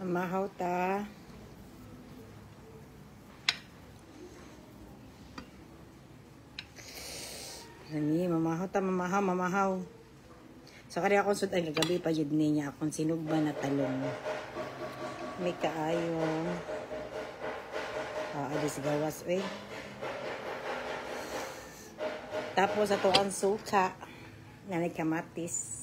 Mamahaw ta. Lami, mamahaw ta, mamahaw, mamahaw. Sa kaya akong sudan kagabi pa yun niya akong sinugba na talong. May kaayo. Ah, alis gawas, eh. Tapos ato ang suka na may kamatis.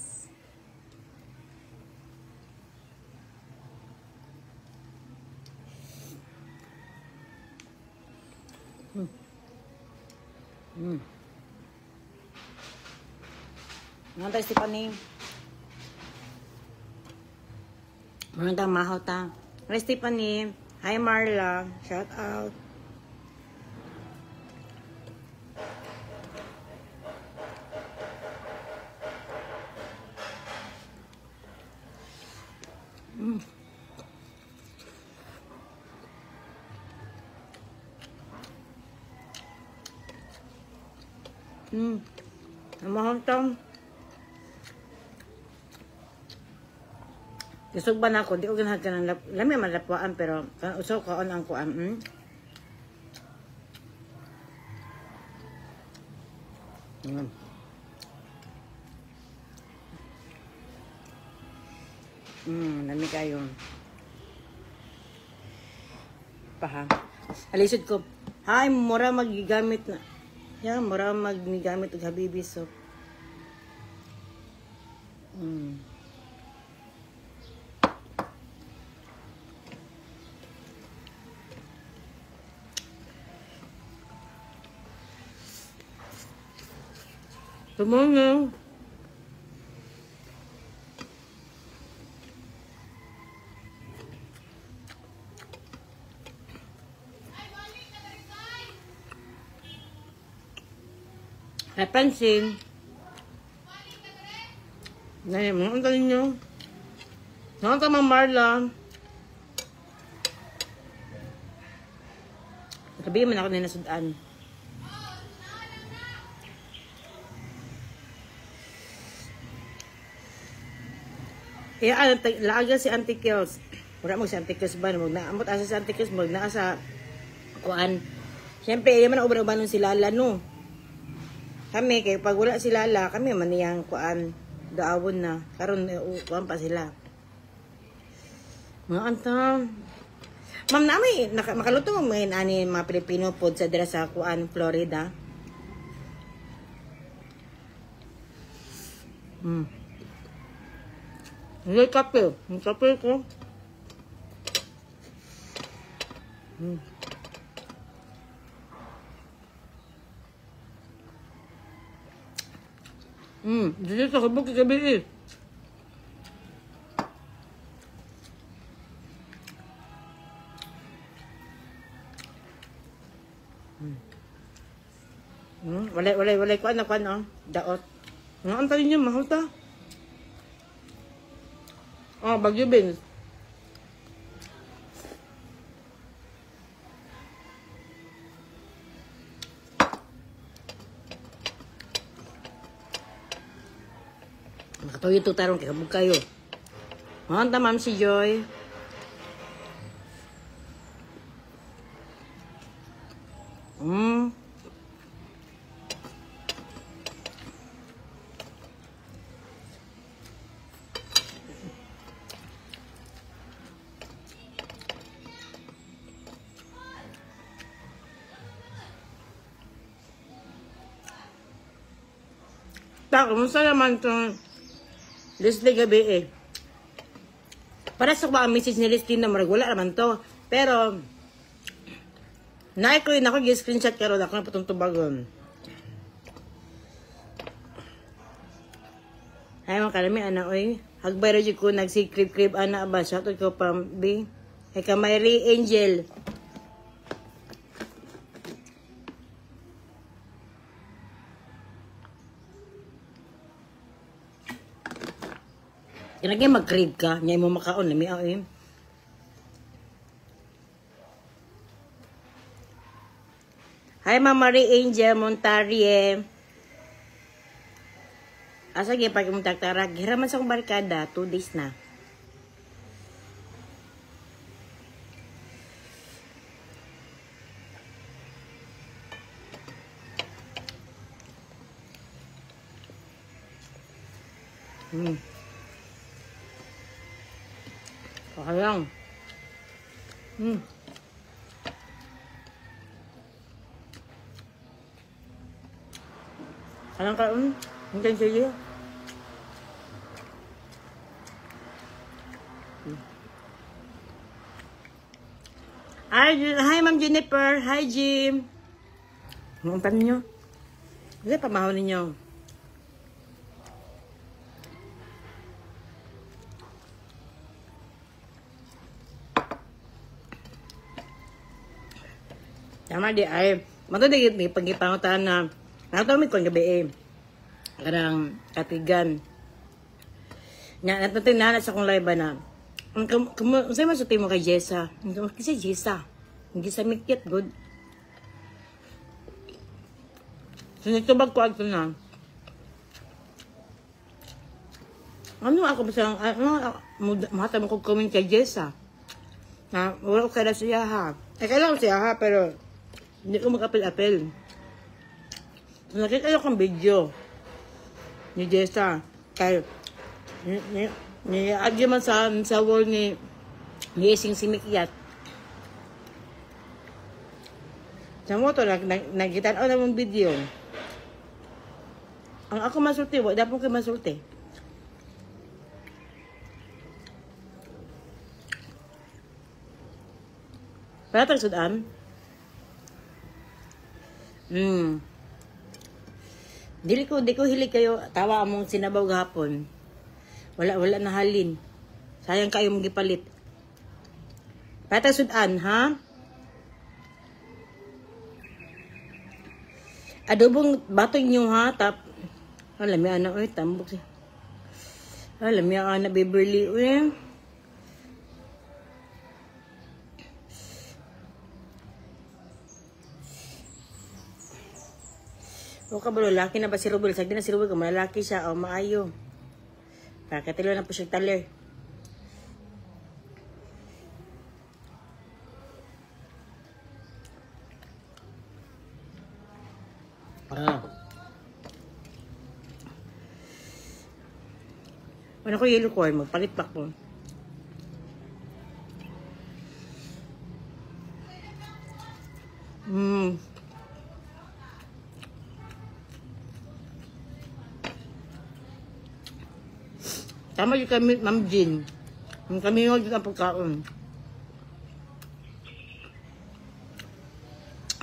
Mga tayo, Stephanie. Mga tayo, mahaw ta. Hi, Stephanie. Hi, Marla. Shout out. Mahaw ta. Isog ba na ako? Di ko ganahan ka ng lami man lapwaan pero usaw kaon ang kuan. Lami kayo. Paha. Alisod ko. Hi, mura magigamit na. Yeah, mura magigamit og Habibi soap. Good morning. Hi, Francine. Ngayon, mga ang galing nyo. Mga ka, Ma'am Marla. Sabihin mo na ako na nasudan. Kaya ano, laaga si Auntie Kills. Wala mo si Auntie Kills ba? Mag naamot asa si Auntie Kills, mag naa sa kuan. Siyempre, iya man ang uban-ubanon si Lala, no? Kami, kay pag wala si Lala, kami man niyang kuan, daawon na. Karon kuan pa sila. Mga anta. Ma'am, nami, makaluto mo ngayon, ani, mga Pilipino food sa dira sa kuan, Florida. Hindi kape. Ang kape ko. Dito sa kabuk gabi eh. Walay, walay, walay. Kuan na, kuan, oh. Daot. Ang tayo niyo, mahal ta. Oh, Bagyo beans. Makatuyo to tarong kay kabog kayo. Mahal ta, ma'am si Joy. Ta, kumusta naman itong Leslie gabi eh? Para sa ba ang message ni Leslie na marag wala naman to. Pero, naik ko yun ako, screenshot karon ako na patong tubagon. Ay, mga kalami, ana, oy. Hagbay ra jud ko, nagsi-crib-crib, ana ba? Shoutout ko pa, B. Ay, ka Mary Angel. Kinagay mag-crave ka, niya mo makaon, lami ako eh. Hi, Ma'am Marie Angel Montarie. Asa gyud pag imong tagtarag, hiraman sa akong barkada, 2 days na. Okay lang. Alam ka, Hindi sige. Hi, hi Ma'am Jennifer. Hi, Jim. Ang ninyo? Kasi pamahon ninyo. Tama di ay. Mato di may pagipangutan na nato mi kon gabi eh. Kanang katigan. Nya nato sa akong live ba na. Ang unsay masulti mo kay Jessa? Kasi Jessa. Hindi sa mikit good. So nitubag ko adto na. Ano ako ba sa ano mahata mo ko comment kay Jessa? Na wala ko kaya siya ha. Eh kailangan siya ha pero hindi ko mag-apel-apel. So, nakita ko ang video ni Jessa. Kay ni agi man sa wall ni Ising si Mikyat. Sa moto nagkitan-aw na mong video. Ang ako masulti, wala dapat ko masulti. Para tag sudan. Dili ko, di ko hilig kayo tawa among sinabaw gahapon. Wala na halin. Sayang kayo mong gipalit. Para tag sudan, ha? Adobong bato inyo ha, tap. Alam mi ana oy, tambok si. Alam mi ana Beverly oy. O ka ba lalaki na ba si Rubel? Sagdi na si Rubel kung malalaki siya o maayo. Kakatilo na po siya taler. Ah. Ano ko yellow corn? Magpalit pa ko. Tama yun kami, Ma'am Jean. Kami yung ang pagkaon.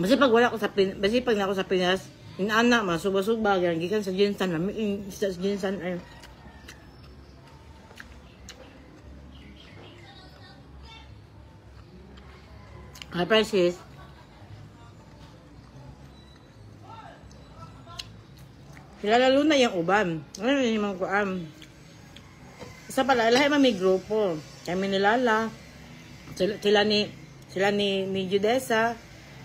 Basi pag wala ko sa Pinas, basi pag na ako sa Pinas, inaana, masuba-suba, ganyan, gikan sa Jinsan, lami, sa Jinsan, ay. Hi, Francis. Sila lalo na yung uban. Ano yun yung mga kuan? Sa pala, lahat may grupo. Kami ni Lala. Sila ni Judesa.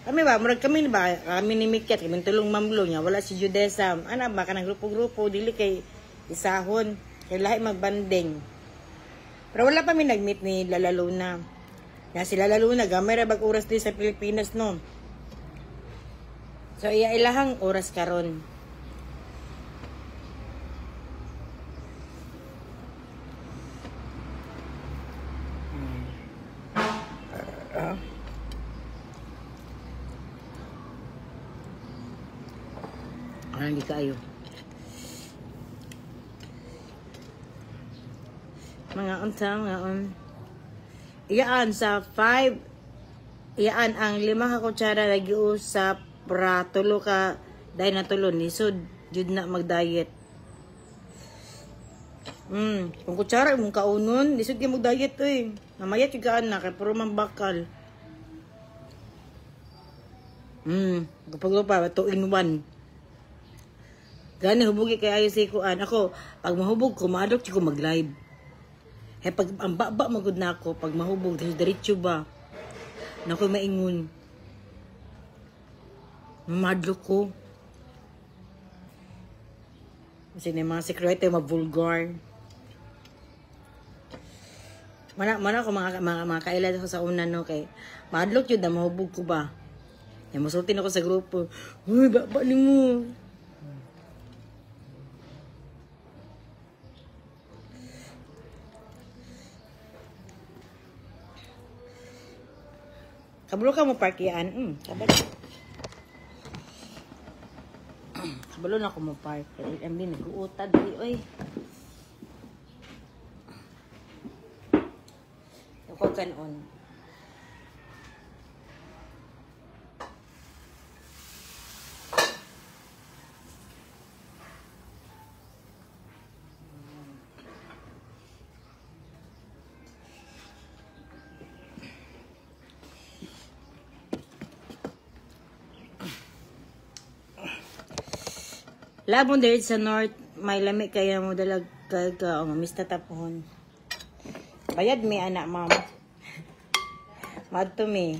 Kami ba, murag kami ba, kami ni Mikyat, kami tulong mamlo niya. Wala si Judesa. Ana ba, kanang grupo-grupo, dili kay isahon. Kay lahat magbanding. Pero wala pa mi nag-meet ni Lala Luna. Na si Lala Luna, gamay ra bag oras din sa Pilipinas, no? So, iya ilahang oras karon. Hindi kayo. Mga untang, iyaan sa 5, iyaan ang 5 ka kutsara nagiusap pra tulo ka dahil natulo nisod jud na mag-diet. Kung kutsara imong kaunon, lisod gyud mag-diet oy. Mamayat gyud ka na kay puro man bakal. Kapag pa 2 in 1. Gani hubugi kay ayo si kuan. Ako pag mahubog ko maadlok ko mag-live. Hey, pag ang baba magud na ako pag mahubog diretso ba. Nako maingon. Madlok ko. Kasi na mga sekreto mabulgar. Mana ako mga kaila ko sa una no kay maadlok jud na mahubog ko ba. Ya mosulti na ko sa grupo. Uy, baba nimo. Kabalo ka mo park yan. Kabalo. Kabalo na ako mo park. MB nag-uutad di oy. Ako kanon. Labon diri sa north, may lami kaya mo dalag kag oh, mista tapuhon. Bayad mi anak ma'am. Madto mi.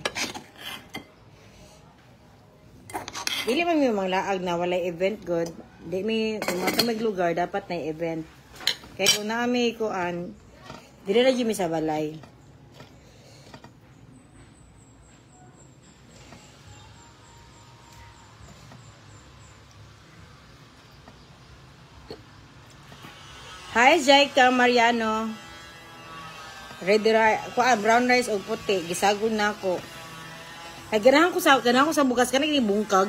Dili man mi manglaag na walay event good. Di mi kung matumig lugar dapat na event. Kay kung naa mi kuan, dili ra jud mi sa balay. Hi Jaika Mariano. Red rice, kuan brown rice og puti, gisagol na ako. Ay ganahan ko sa bugas kanang bungkag.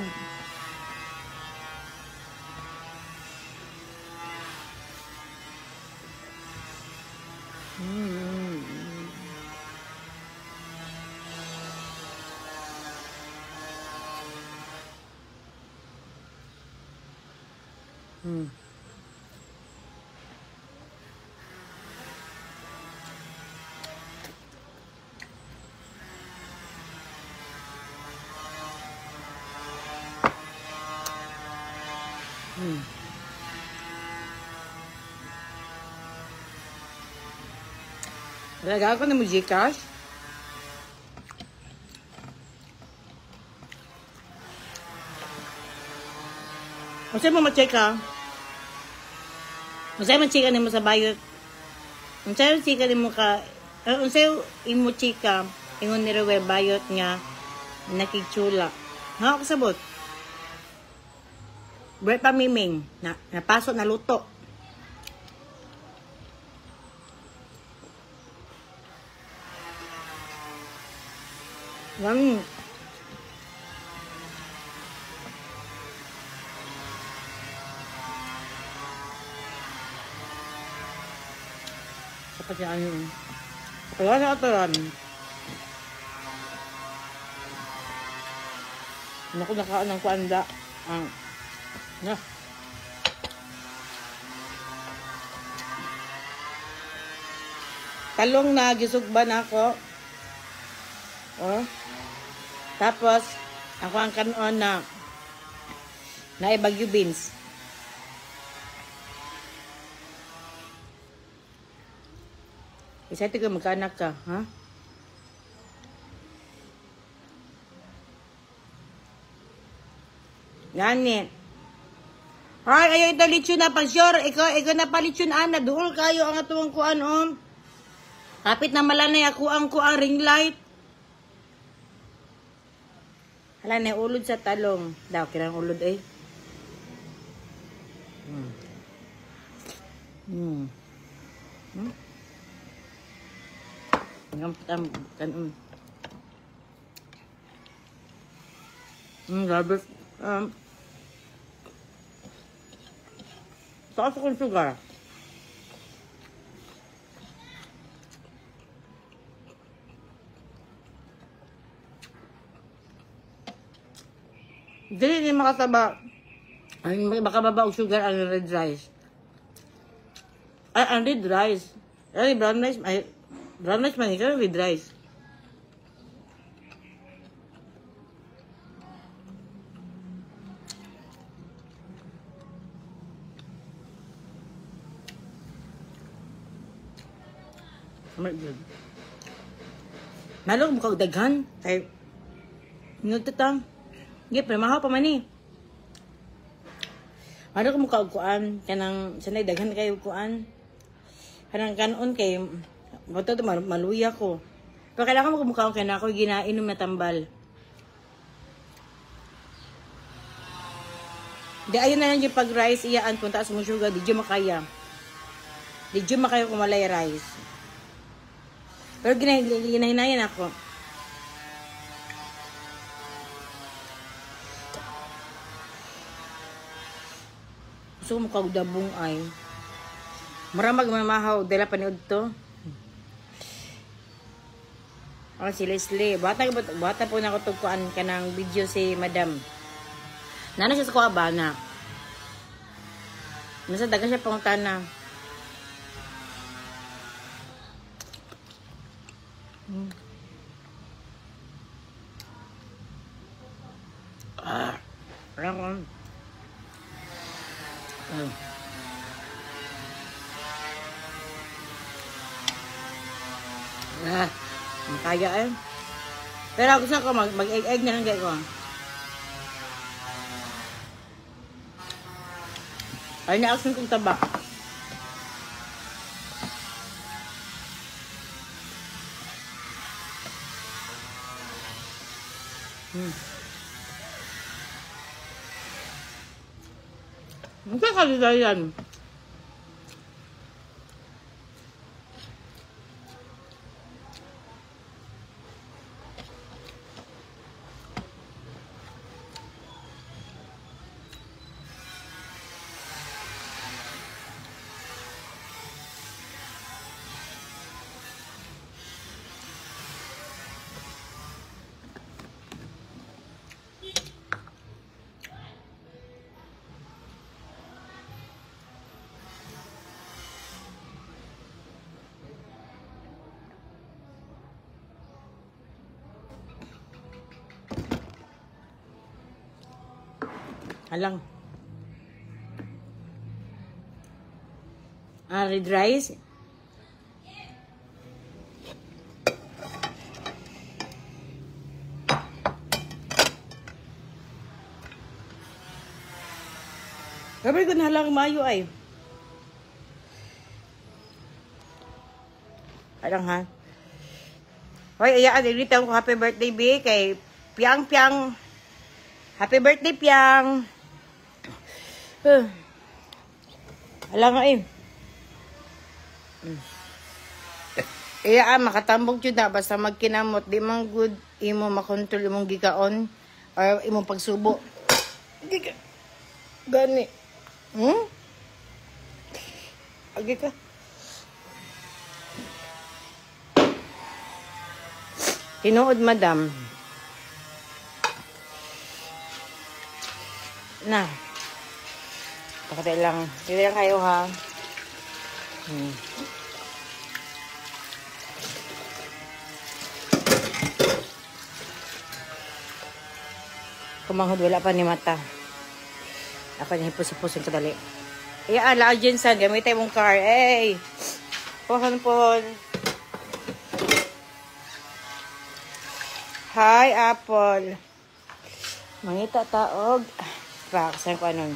Legal ko na mo Gcash. Unsay mo ma-check ka? Unsay man chika nimo sa bayot? Unsay chika nimo ka? Unsay imo chika ingon ni Ruel bayot nga nakigchula? Ha, ako sabot. Bread pa miming na napaso na luto. Yan. Kapag yan yun. Kaya sa aturan. Naku, nakaan ng kuanda. Na. Talong na, gisugba na ako. Oh. Tapos, ako ang kanon na naibagyo beans. Excited ka magkaanak ka, ha? Gani. Ay, ayaw ito lechon na pag sure. Ikaw na palitsyon, ana. Duol kayo ang atuang kuan, oh. Kapit na malanay ako ang kuang ring light. Hala na ulod sa talong. Daw, kirang ulod eh. Grabe. Taas akong sugar. Dili ni makataba. Ay, makababa og sugar ang red rice. Ay, ang red rice. Ay, brown rice. Ay, brown rice man, ikaw red rice. Oh my God. Malog mo kag daghan. Kay, nagtatang. Hindi, pero mahaw pa man eh. Ano ko mukha kuan kanang sanay daghan kayo kuan. Kanang kanon kay bato to maluya ko. Pero kailangan mo kumukha kay na ako ginainom na tambal. Di ayon na lang yung pag rice iyaan kung taas mo sugar di jud makaya. Di jud makaya kung walay rice. Pero ginahinayan ako. Gusto ko mukagdabong ay. Maramag mamahaw, dala paniud to. Oh, si Leslie. Bata, bata po na ako tugkuan ka ng video si Madam. Nana siya sa kuha ba na? Nasa daga siya pangutana. Ah. Parang Ah. Kaya eh. Pero gusto ko mag-egg-egg na lang ko. Ay, na-action kong taba. Magkakalilayan. Alang. Ah, red rice. Grabe ko na lang mayo ay. Alang ha. Hoy, ayaan, i-greet ko happy birthday, B, kay Piang Piang. Happy birthday, Piang. Ala nga eh. Iya, makatambog jud na basta magkinamot di man good imo makontrol imong gikaon or imong pagsubo. Gika. Gani. Agi ka. Tinuod, madam. Na. Pakatay lang. Dito lang kayo, ha? Kumanghod, wala pa ni mata. Ako niya hipos-hipos yung kadali. Iya, ala, Jensen. Gamitin mong car. Hey! Pohon, pohon. Hi, Apple. Mangita taog. Pak, saan ko anon?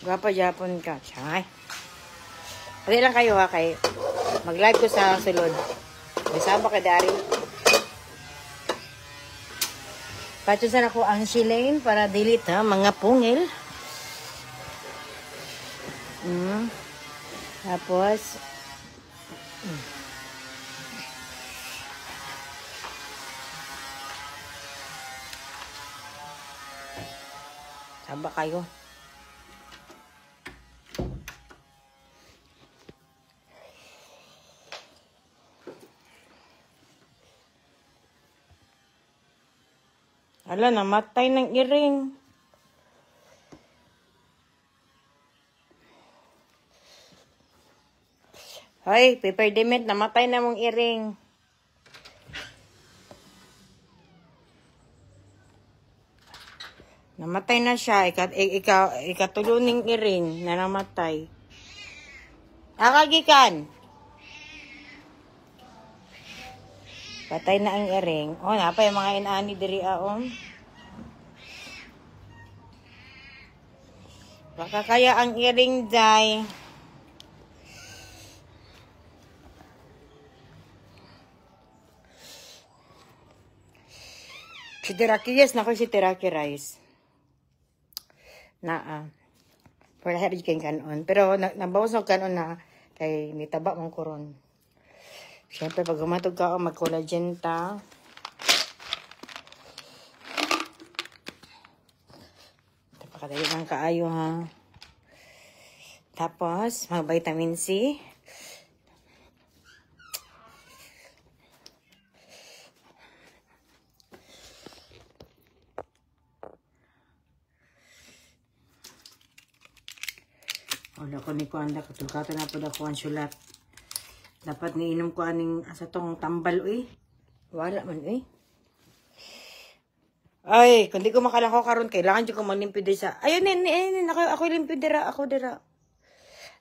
Gwapa Japon ka. Chay. Pali lang kayo ha kay mag-live ko sa sulod. Bisaba ka dari. Patyo ako ang shilane para delete ha mga pungil. Tapos Saba kayo. Ala, namatay ng iring. Hoy, paper dement, namatay na mong iring. Namatay na siya. Ikatulo ning iring na namatay. Akagikan! Patay na ang iring. Oh, napay mga inaani diri aom. Baka kaya ang iring, day. Si Teraki, yes, nako si Teraki rice. Naa. For lahat rin kanon. Pero nabawas ng kanon na kay nitaba mong koron. Siyempre, pag gumatog ka, mag-collagen ta. Daghan kaayo ha. Tapos, mag vitamin C. Wala ko ni kuan da katulkato na pud ako ang sulat. Dapat niinom ko aning asa tong tambal uy. Wala man uy. Ay, kung di ko makalako karon kailangan jud ko manlimpyo diri sa. Ayun nin, nin, ako ako limpyo dira, ako dira.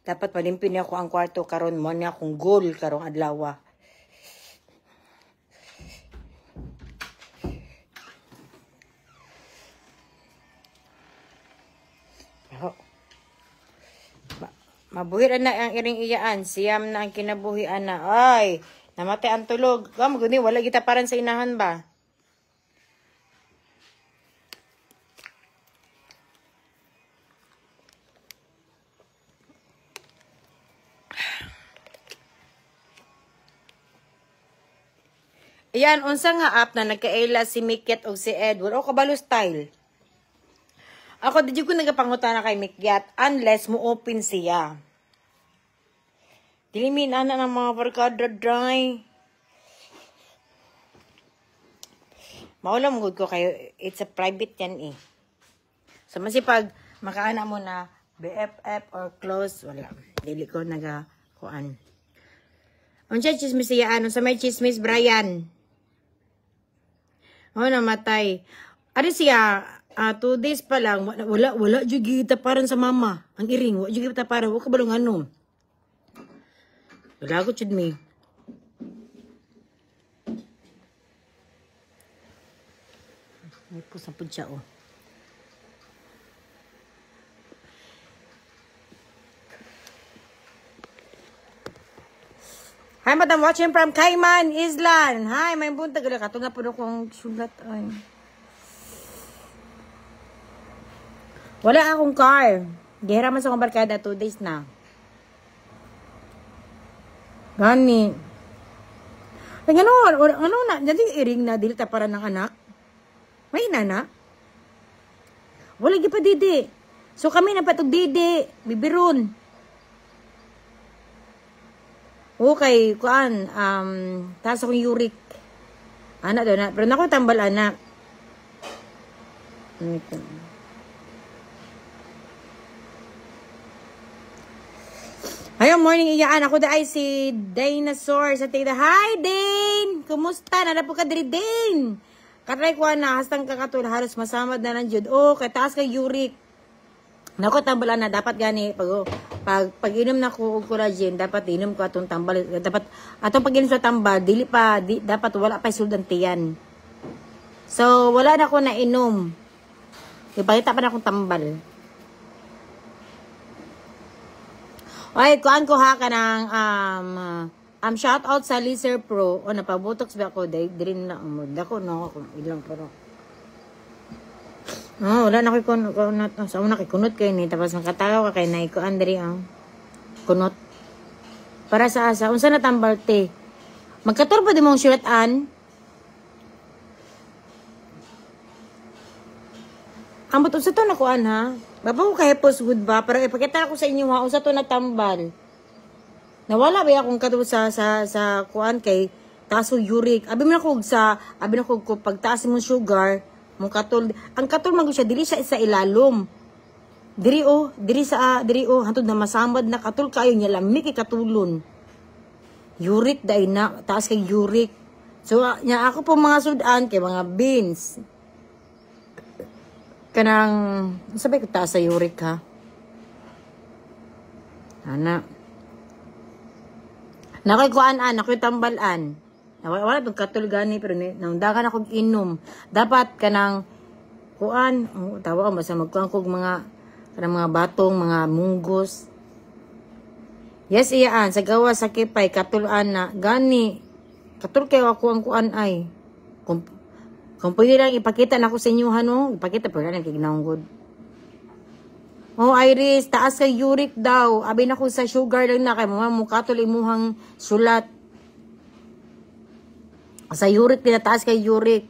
Dapat malimpyo niya ako ang kwarto karon mo niya akong goal karong adlaw. Oh. Mabuhi na ang iring iyaan, siyam na ang kinabuhi ana. Ay, namatay ang tulog. Gam guni wala kita paran sa inahan ba? Ayan, unsa nga app na nagkaila si Mikyat o si Edward o kabalo style. Ako di ko nagapangutana kay Mikyat unless mo open siya. Dili min ana ng mga barkada dry. Maulam gud ko kayo, it's a private yan eh. So masipag makaana mo na BFF or close, wala. Dili ko naga kuan. Unsa chismis siya ano sa may chismis Brian? Oh, namatay. Ano siya, 2 days pa lang, wala, wala, jud kita paran sa mama. Ang iring, wala jud kita paran, wala ka balong ano. Wala ko jud mi. May pusang pud siya, oh. Hi, madam, watching from Cayman Island. Hi, may buntag. Kato na po akong sulat. Ay. Wala akong car. Gihira man sa akong barkada, 2 days na. Gani. Ay, ano, ano na, dyan iring na, dili ta para ng anak. May inana. Wala gi pa didi. So kami napatog didi, bibiron. Okay, kuan, taas akong uric. Anak doon na, pero naku tambal anak. Ayun, morning iyaan. Ako da ay si Dinosaur sa tita. Hi, Dane! Kumusta? Nana po ka diri, Dane? Katry ko na, hastang kakatul, halos masamad na ng jud. Oh, kay taas kay uric. Naku, tambal na. Dapat gani, pag inom na ko og collagen, dapat inom ko atong tambal. Dapat, atong pag-inom sa tambal, dili pa, di, dapat wala pa suldan tiyan. So, wala na ko na inom. Ipakita pa na akong tambal. Ay, kuan ko ha ka ng, shout out sa Laser Pro. O, napabotox ba ako? Dahil, diri na, dako na ako. Ilang pero. Oh, wala na ko'y kunot. Sa una kay kunot kayo ni. Tapos makatawa ka kay na iko Andre ang kunot. Para sa asa. Unsa na tambal te? Magkaturbo di mong sulat-an. Ambot unsa to nakuan ha? Baba ko kahipos good ba? Pero ipakita ko sa inyo ha, unsa to natambal. Nawala ba akong kato sa kuan kay taso uric. Abi man ako sa abi na ko pagtaas mo sugar, mo katol. Ang katol man siya dili siya sa ilalom. Diri oh, diri sa diri oh, hantod na masamad na katol kayo niya lami kay katulon. Uric dai na, taas kay uric. So nya ako po mga sudan kay mga beans. Kanang sabay ko taas sa uric ha. Ana. Nakoy kuan-an, nakoy tambalan. Wala tong katol gani pero naundakan ako inom. Dapat kanang kuan, tawa ko basta magkuan kog mga kanang mga batong, mga munggos. Yes, iyaan sa gawa sa kipay katulan na gani. Katul kayo ako ang kuan ay. Kung pwede lang ipakita na ako sa inyo hano, ipakita pero lang kay ginaunggod. Oh, Iris, taas kay uric daw. Abi na ko sa sugar lang na kay mama mo katol imuhang sulat. Sa uric tinataas kay uric.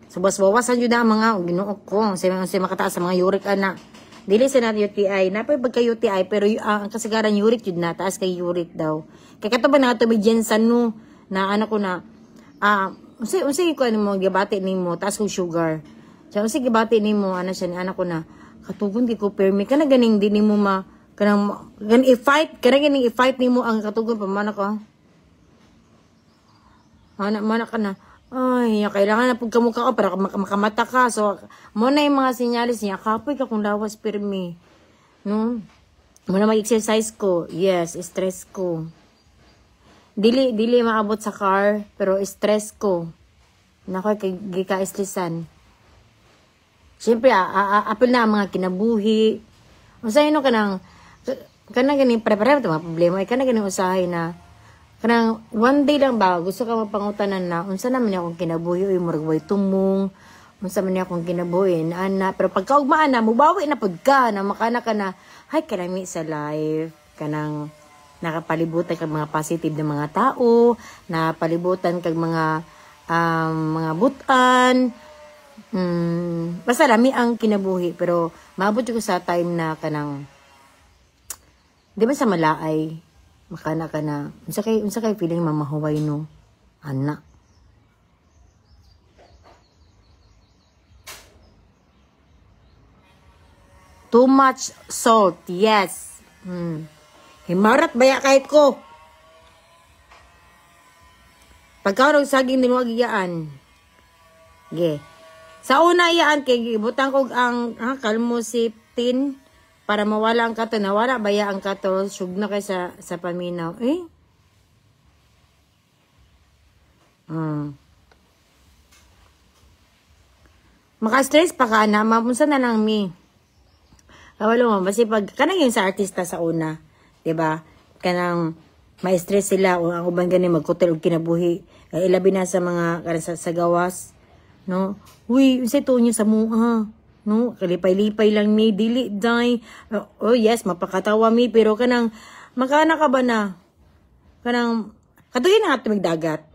So basbawasan jud ang mga Ginoo ko. Sa makataas sa mga uric ana. Dili sa natin UTI. Napay pagka UTI, pero ang kasagaran uric yun na. Taas kay uric daw. Kaya kato ba na ito may Jensen no, na ano ko na, unsay unsay ko ano mo gibati nimo taas kog sugar. Siya unsay gibati nimo ana siya ni anak ko na katugon di ko permi kana ganing di nimo ma kanang gan i-fight kana ganing i-fight nimo ang katugon pamana ko. Ana mana ka na. Ay, kailangan na pud kamukha ko para makamata ka. So, mo na yung mga sinyalis niya. Kapoy ka kung lawas pirmi. No? Mo na mag-exercise ko. Yes, stress ko. Dili dili maabot sa car, pero stress ko. Nako kay gika-stressan. Siyempre, apil na ang mga kinabuhi. Usahay no kanang kanang ganing pare-pareho mga problema ay kanang ganing usahay na kanang one day lang ba gusto ka mapangutanan na unsa naman akong kinabuhi, uy, murag way tumong, unsa man akong kinabuhi ana, pero pagkaugmaan na mubawi na pud ka na makana ka na hay kalami sa life, kanang nakapalibutan kag mga positive na mga tao, napalibutan kag mga mga butan. Basta lami ang kinabuhi, pero maabot ko sa time na kanang di ba sa malaay makana ka na unsa kay feeling mamahuway no ana. Too much salt, yes. Himarat baya kahit ko. Pagkaon og saging din iyaan. Ge. Sa una iyaan kay gibutang ko ang kalmosiptin para mawala ang kato. Nawala baya ang kato, sugna kay sa paminaw. Eh? Maka-stress pa ka na, mapunsa na lang mi. Kawalo mo, basi pag, kanang yung sa artista sa una, 'di ba? Kanang ma-stress sila o ang uban gani magkutel og kinabuhi. Kaya ilabi na sa mga kanang sa gawas, no? Uy, unsay tuon niyo sa mua? No, kalipay-lipay lang mi, dili day. Oh yes, mapakatawa mi, pero kanang makana ka ba na? Kanang katuyin na nga dagat.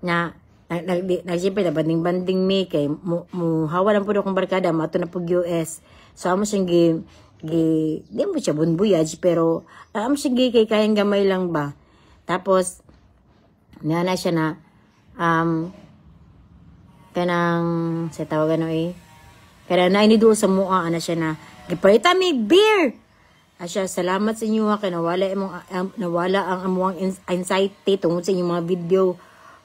Na nag, nag, nag siyempre na banding-banding mi kay mo hawa lang pud akong barkada mato na pug US. So amo siyang gi gi di mo siya bunbuyaj pero amo siyang gi kay kayang gamay lang ba. Tapos na siya na kanang sa tawagan no eh. Kaya na ini sa mua ana siya na gipalita mi beer. Asya, salamat sa inyo ha kay nawala imong nawala ang amuang anxiety tungod sa inyong mga video.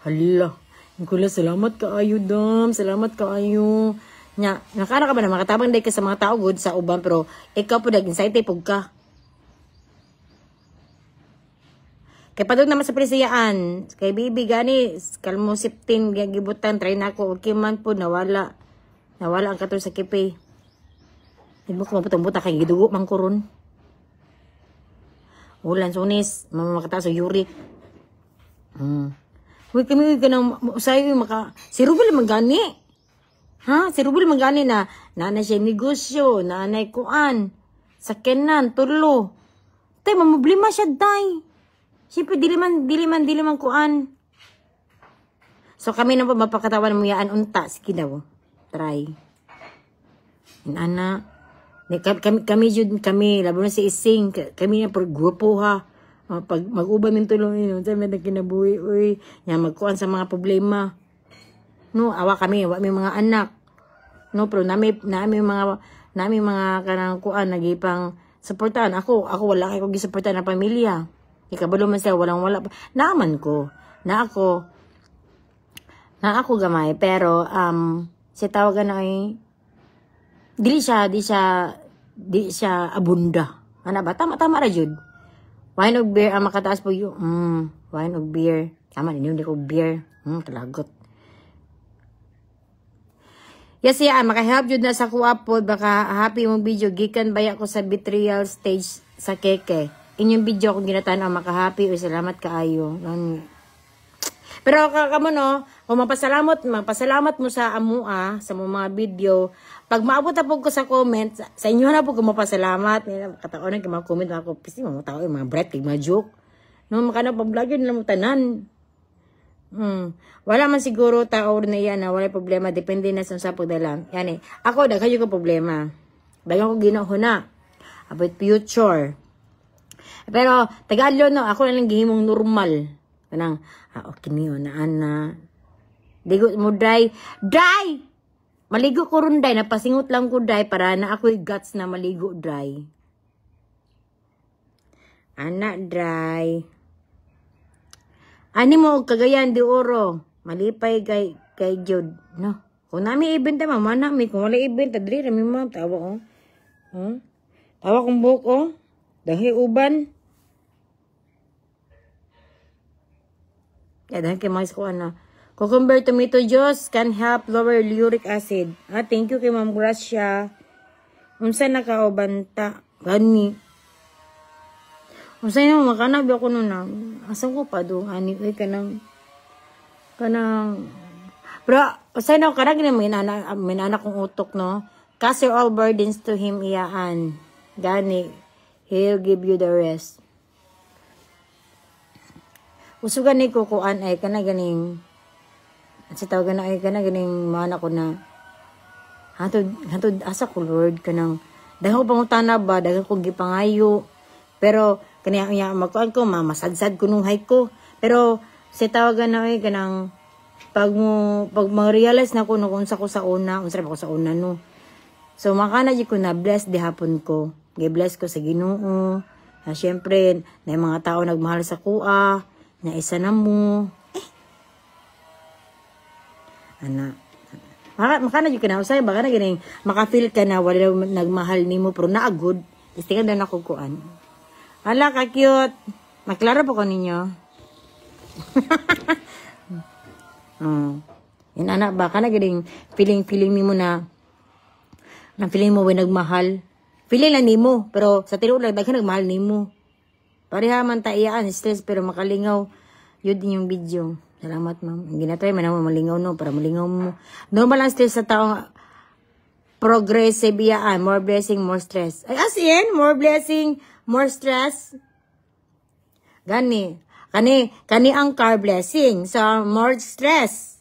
Hala. Kula, salamat kaayo dam, salamat kaayo. Nya, nakana ka ba na makatabang day ka sa mga tao good sa uban pero ikaw po nag-anxiety pug ka. Kay padung naman sa presiyaan, kay bibi gani kalmosiptin gibutan try na ako okay man po nawala. Nawala ang katol sa kipi. Hindi mo ko maputang-buta kay gidugo man ko ron. Ulan sunis, mamakata sa uric. Uy, kami kanang usahay maka si Rubel man gani. Ha? Si Rubel man gani na naanay siya negosyo, naanay kuan, sakyanan, tulo. Tay, mamroblema siya, day. Siyempre, dili man kuan. So, kami na po mapakatawan mo yaan unta. Sige daw. Try. Inana. Kami, jud, kami, labo na si Ising. Kami na por grupo ha. Pag mag-uban min tulong yun, sa mga kinabuhi, uy, nya magkuan sa mga problema. No, awa kami, wa mi mga anak. No, pero nami mga kanang kuan nagipang suportahan. Ako wala kay ko gisuportahan na pamilya. Ikabalo man siya, walang wala. Naaman ko. Na ako gamay, pero si tawagan na ay di siya abunda. Ana ba? Tama ra jud. Wine og beer ang makataas po yun. Wine og beer. Tama, hindi ko beer. Kalagot. Yes, yeah, makahelp jud na sa kuha po. Baka happy mong video. Gikan baya ko sa betrayal stage sa keke. Inyong video akong ginatan-aw, makahappy. Uy, salamat kaayo. Pero kamo no, kung mapasalamat mo sa amua, sa mga video, pag maabot na po ko sa comment, sa inyo na po ko mapasalamat. Kataon na mga comment ako, pisi mga tao, mga bright, mga joke. No, makana pag vlogger na mo tanan. Wala man siguro tao na yan na wala problema, depende na sa pagdala. Yan eh. Ako, daghan ko problema. Bayan ko ginahuna about future. Pero tagalog no, ako na lang gihimong normal. Kanang okay niyo na ana. Digo mo dry. Dry! Maligo ko ron, dry. Napasingot lang ko, dry, para na ako'y guts na maligo, dry. Ana, dry. Ani mo og Cagayan de Oro. Malipay kay Jud. No. Kung nami event ta, mama nami. Kung wala event, diri rami, ma'am. Tawa ko. Huh? Tawa kong buhok oh. Dahil uban. Ya, dahil kay mga ko ano. Cucumber tomato juice can help lower uric acid. Ah, thank you kay Ma'am Gracia. Unsa nakauban ta? Gani. Unsa na makanabi ako nun na. Asa ko pa do ani oy kanang pero usa na karang gini may nana kong utok, no. Cast your all burdens to him iyaan. Gani he'll give you the rest. Uso gani ko kuan ay kana ganing at sa tawag na ay kana ganing mana ko na hantod hantod asa ko, Lord, kanang daghan ko pangutana ba, daghan ko gipangayo, pero kaniya niya magkuan ko mamasadsad ko nunghay ko, pero sa tawagan na ay kanang pag ma-realize na ko no kung unsa ko sa una, unsa ba ko sa una, no. So makana jud ko na bless di hapon ko, gi-bless ko sa Ginoo na syempre na yung mga tao nagmahal sa kuha na isa na mo eh. Ana makana jud ka na usay baka na ganing maka-feel ka na wala nagmahal nimo, pero naa gud. Istingan na ako kuan. Hala ka cute. Maklaro po ko ninyo. Yun ana ba kana ganing feeling feeling nimo na na feeling mo way nagmahal. Feeling lang nimo, pero sa tinuod lang daghan nagmahal nimo. Pareha man ta iyaan stress pero makalingaw yun din yung video. Salamat, ma'am. Ang ginatry man ako malingaw, no, para malingaw mo. Normal ang stress sa taong progressive iyaan. More blessing, more stress. Ay, as in, more blessing, more stress. Gani. Kani, kani ang car blessing. So, more stress.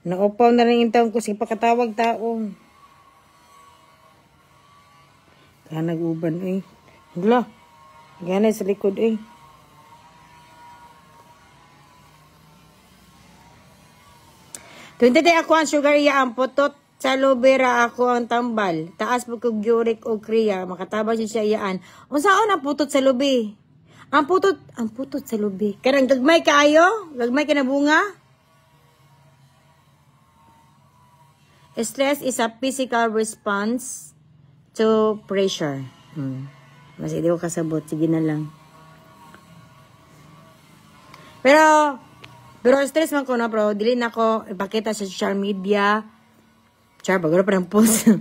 Naupaw na rin yung taon ko. Sige, pakatawag tao. Kanag uban eh. Hala. Ganay sa likod eh. 20 ako ang sugar iya ang putot sa lubera ako ang tambal. Taas po kog uric o kriya, makatabang siya iyaan. Unsaon ang putot sa lubi? Ang putot sa lubi. Kanang gagmay kaayo? Gagmay ka na bunga? Stress is a physical response to pressure. Mas hindi ko kasabot. Sige na lang. Pero stress man ko na, pero dili na ko ipakita sa social media. Char, bago na pa ng post.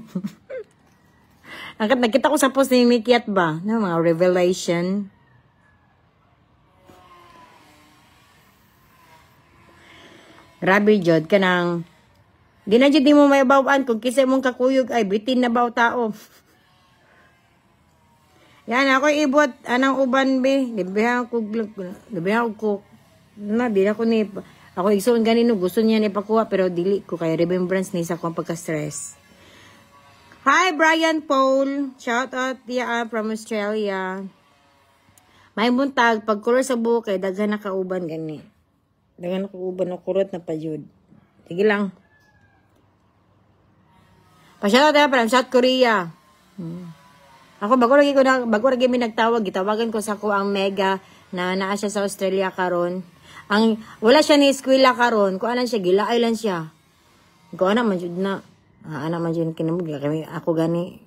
Nakita ko sa post ni Mikiat ba? No, mga revelation. Grabe jud kanang di na jud mo may bawaan kung kinsa mong kakuyog ay bitin na ba tao. Yan ako ibot anang uban be, libihan ko na di na ko ni ako igsoon ganino gusto niya ni pakuha pero dili ko kay remembrance ni sa akong pagka-stress. Hi, Brian Paul, shout out diya from Australia. May buntag pag color sa buhok kay daghan na kauban gani. Daghan na kauban no kurot na pa jud. Sige lang. Pa-shout out from South Korea. Ako bago lagi mi nagtawag, gitawagan ko sa ko ang mega na naa siya sa Australia karon. Ang wala siya ni eskwela karon, kuan lang siya, gilaay lang siya. Ko ana man jud na. Ah, ana man jud kinamug kami ako gani.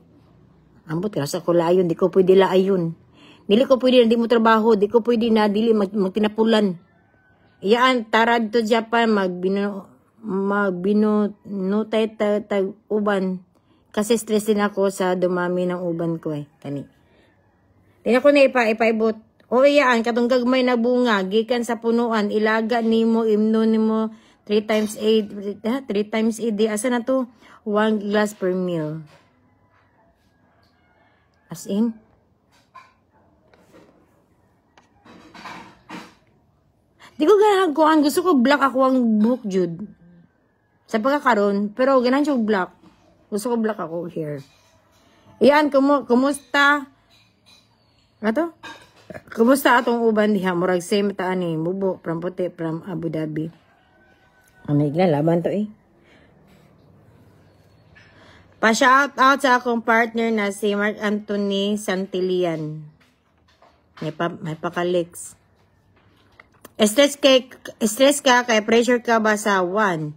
Ambot ka sa ko laayon, di ko pwede laayon. Dili ko pwede na di mo trabaho, di ko pwede na dili magtinapulan. Iyaan tarad to Japan magbino magbinutay tag uban. Kasi stress din ako sa dumami ng uban ko eh. Kani. Di ko na ipaibot. O iyaan, katong gagmay na bunga, gikan sa punuan, ilaga nimo, imno nimo, 3 times 8, 3 times a day. Asa na to? 1 glass per meal. As in? Di ko ganahan ko. Ang gusto ko black ako ang buhok, jud. Sa pagkakaroon, pero ganahan siya og black. Gusto ko black ako hair. Iyan, kumusta? Ato? Kumusta atong uban diha? Murag same ta ani, bubo from puti from Abu Dhabi. Ano igla laban to eh. Pa-shout out sa akong partner na si Mark Anthony Santillan. May pakalix. Stress ka kay pressure ka ba sa one?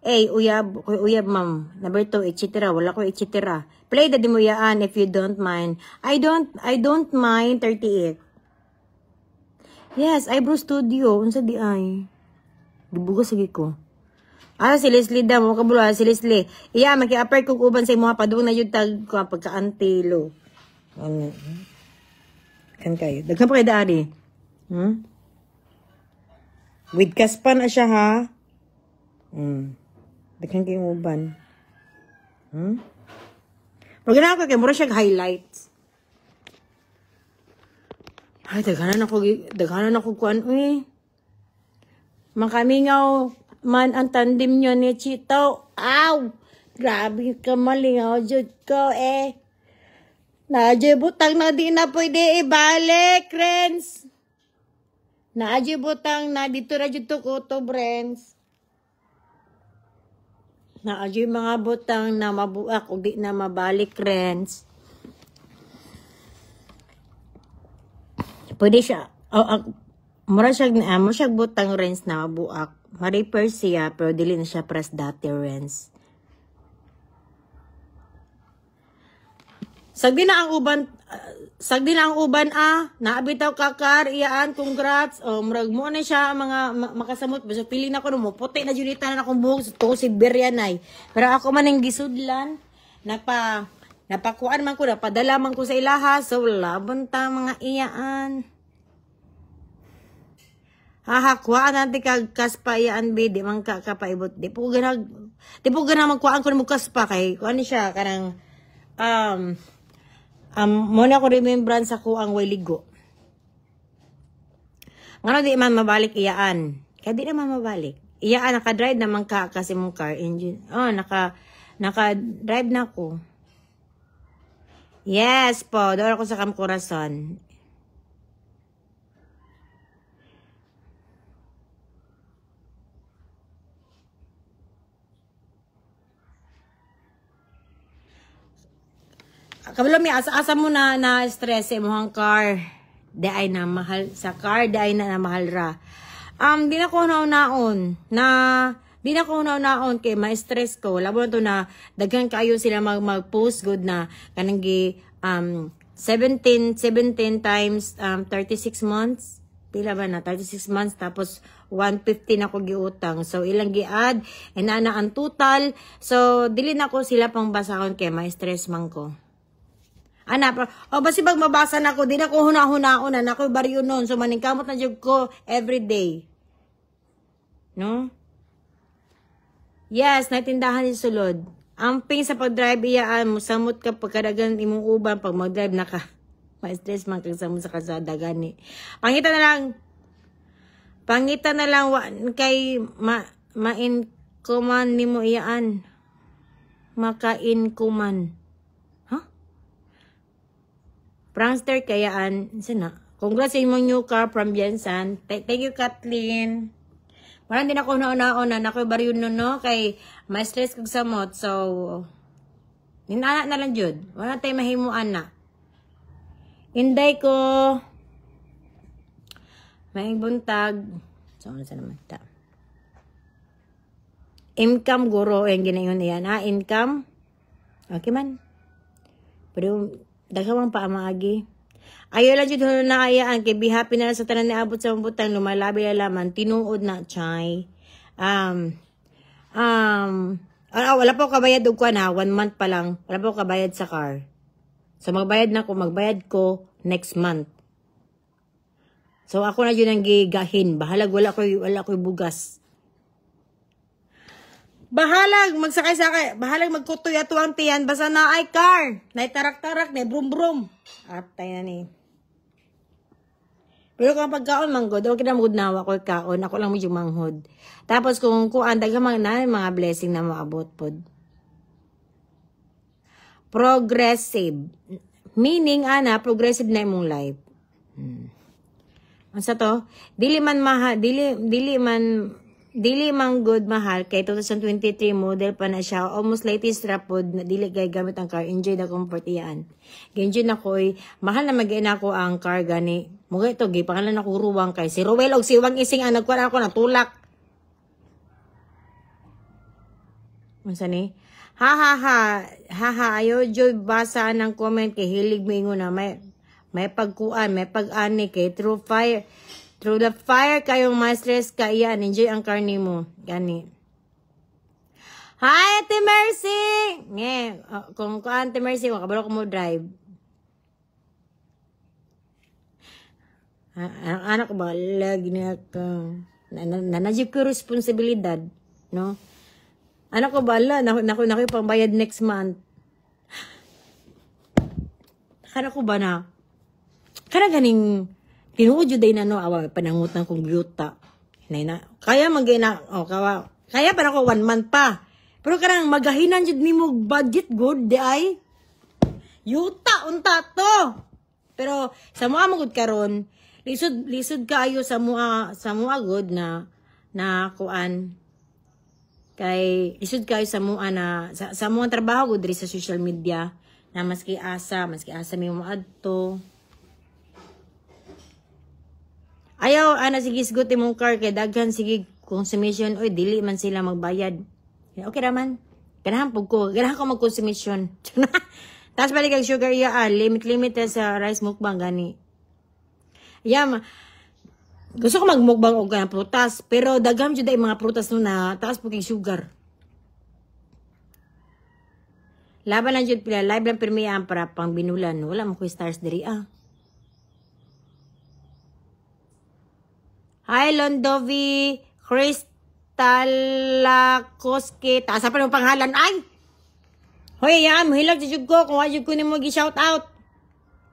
A, uyab, koy uyab, ma'am. Number two, etc. Wala ko etc. Play the demuyaan if you don't mind. I don't mind 38. Yes, Eyebrow Studio. Unsa di ay? Gibugas sige ko. Ah, si Leslie da mo kabulo, ah, si Leslie. Iya, maki-apply kog uban sa imo padung na jud tag ko pagka-antilo. Ano? Kan kayo. Daghan pa kay daari. With kaspa na siya ha. Daghan kayong uban. Pero ganahan ko kay mura siya highlights. Ay, daghanan ako kuan uy. Makamingaw man ang tandem nyo ni Chito. Aw! Grabe ka malingaw, jud ko eh. Naadyo'y butang na di na pwede ibalik, friends. Naadyo'y butang na dito na jud to kuto, friends. Naadyo'y mga butang na mabuak o di na mabalik, friends. Pwede siya, oh, mura siya butang, friends, na mabuak. Ma-repair siya, pero dili na siya press dati, friends. Sagdi na ang uban, sagdi na ang uban ah. Naabitaw ka car, iyaan, congrats. O, murag mo na siya ang mga makasamot. Basta feeling na ko no mo puti na jud na akong buhok sa to si Beryanay. Pero ako man ang gisudlan, napakuan man ko, napadala man ko sa ilaha. So, laban ta mga iyaan. Haha, kuhaan natin kag kaspa iyaan be, di man ka kapaibot. Di po ganag magkuhaan ko mo kaspa kay kuan ni siya kanang mo na ko remembrance ako ang way ligo. Ngano di man mabalik iyaan? Kaya di naman mabalik. Iyaan, naka-drive naman ka kasi mong car engine. Oh, naka-drive na ko. Yes po, doon ako sa Camp Corazon. Kabalo mi asa-asa mo na na stress sa imong car. Di ay na mahal sa car, di ay na, na mahal ra. Di na ko naon na di na ko naon kay ma-stress ko. Labo na to na daghan kayo sila mag-post good na kanang gi 17 times 36 months. Pila ba na? 36 months tapos 150 na ko giutang. So ilang gi-add and ana ang total. So dili na ko sila pang basahon kay ma-stress man ko. Ana, pero, o basi pag mabasa na ako, di na ko huna-hunaon na, nako baryo nun. So, maningkamot na jud ko every day. No? Yes, natindahan ni sulod. Amping sa pag-drive, iyaan mo, samot ka pagkadagan imong uban, pag mag-drive na ka. Ma-stress man kag samot sa kalsada, gani. Pangita na lang, wa, kay, ma, main kuman nimo iyaan. Makain kuman. Huh? Prankster kayaan, sana. Congrats sa imong new car from Biensan. Thank you, Kathleen. Parang din ako nauna-una na ako baryo no, no, kay ma-stress kog samot. So, ninana na lang jud. Wala tay mahimuan na. Inday ko maing buntag. So, ano sa naman ta? Income guro ang ginayon niya na income. Okay man. Pero daghan pa maagi. Ayaw lang jud na ayaan kay be happy na lang sa tanan niabot sa butang lumalabi laman tinuod na chay. Wala pa ko kabayad og kuan ha, one month pa lang. Wala pa ko kabayad sa car. So magbayad na ko, magbayad ko next month. So ako na yun ang gigahin. Bahalag wala ko'y bugas. Bahalag magsakay-sakay, bahalag magkutoy ato ang tiyan basta na ay car. Nay tarak-tarak, nay brum-brum. Atay na ni. Pero kung pagkaon man gud, okay na magud nawa ko kaon, ako lang medyo manghod. Tapos kung kuan daghan man na mga blessing na moabot pod. Progressive. Meaning ana, progressive na imong life. Unsa to? Dili man maha, dili dili man dili man good mahal kay 2023 model pa na siya. Almost latest ra pod na dili kay gamit ang car. Enjoy the comfort iyaan. Enjoy na ko oy. Mahal na mag ako ang car gani. Mo ito gipangalan ako ruwang kay si Ruel og si Wang Ising ang nagkuan ako natulak. Unsa ni? Ha ha ha ha ha, ayo joy basa ng comment kay hilig mo ingon na may pagkuan, may pag-ani kay through fire. Through the fire kayong ma-stress ka iyan. Enjoy ang car nimo. Gani. Hi, Ate Mercy! Nge, kung Ate Mercy, kung kabalo ko mo drive. Anak ko ba? Lagi na ka. Nanajib ko responsibilidad. No? Anak ko ba? Ala, naku, naku, naku, pangbayad next month. Kana ko ba na? Kana ganing tinuod jud na no, awa panangutan kong yuta. Hinay na. Kaya magina, oh, kawa. Kaya pa nako 1 month pa. Pero kanang magahinan jud nimo budget good di ay. Yuta unta to. Pero sa mua mo gud karon, lisod lisod kaayo sa mua gud na na kuan. Kay lisod kaayo sa mua na sa mua trabaho gud diri sa social media na maski asa mi moadto. Ayaw, ana, sige, isgot imong car kay daghan sige consumption, oy dili man sila magbayad. Okay raman. Ganahan pud ko, ganahan ko mag-consumption. Tapos balik ang sugar iya, ah, limit limit sa rice mukbang gani. Yeah, gusto ko magmukbang og kanang prutas, pero daghan jud ay mga prutas no na taas po kay sugar. Laban lang jud pila, live lang pirmi ang para pang binulan. Wala mo ko stars diri ah. Hi, Londovi, Cristala Koske. Taas pa ng pangalan. Ay! Hoy, yan. Muhilag jud ko. Kung wajud ko nimo gi-shout out.